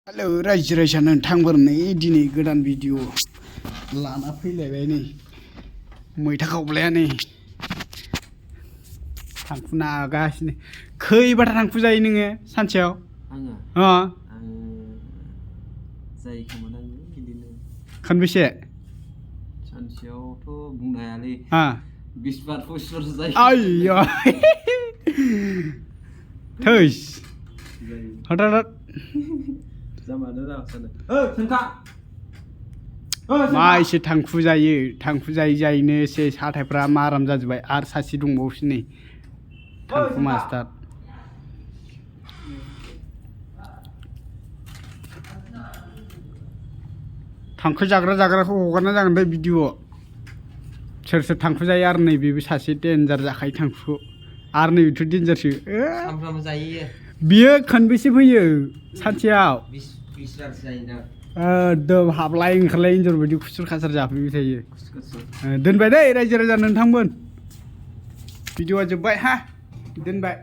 Hello रायजो राजा नोंथांफोरनो दिनै गोदान भिडिअ लाना फैलायबाय नै मैथा खावब्लाया नै थांखु नागासिनो खैबाथा थांखु जायो नोङो सानसेयाव? आङो आं जायो खोमा आङो बिदिनो खनबेसे सानसेयावथ' बुंनो हायालै 20 बार 25 बार जायो आइया थैस हथात जामारो जासानो सोंखा मा एसे थांखु जायैनो एसे हाथायफ्रा माराम जाजोब्बाय आरो सासे दंबावोसो नै थांखु मास्टार थांखु जाग्राखौ हगारना जागोन बे भिडिअ सोर सोर थांखु जायो आरो नै बेबो सासे डेन्जार जाखायो थांखुखौ आरो नै बेथ' डेन्जारसो सामफ्रामबो जायो बियो खनबेसे फैयो सानसेयाव 20 बारसो जायोना एकदम हाबलाय ओंखारलाय एन्जर बायदि खुसुर खासार जाफैबाय थायो दोनबाय दै रायजो राजा नोंथांमोन भिडिअआ जोब्बाय हा दोनबाय।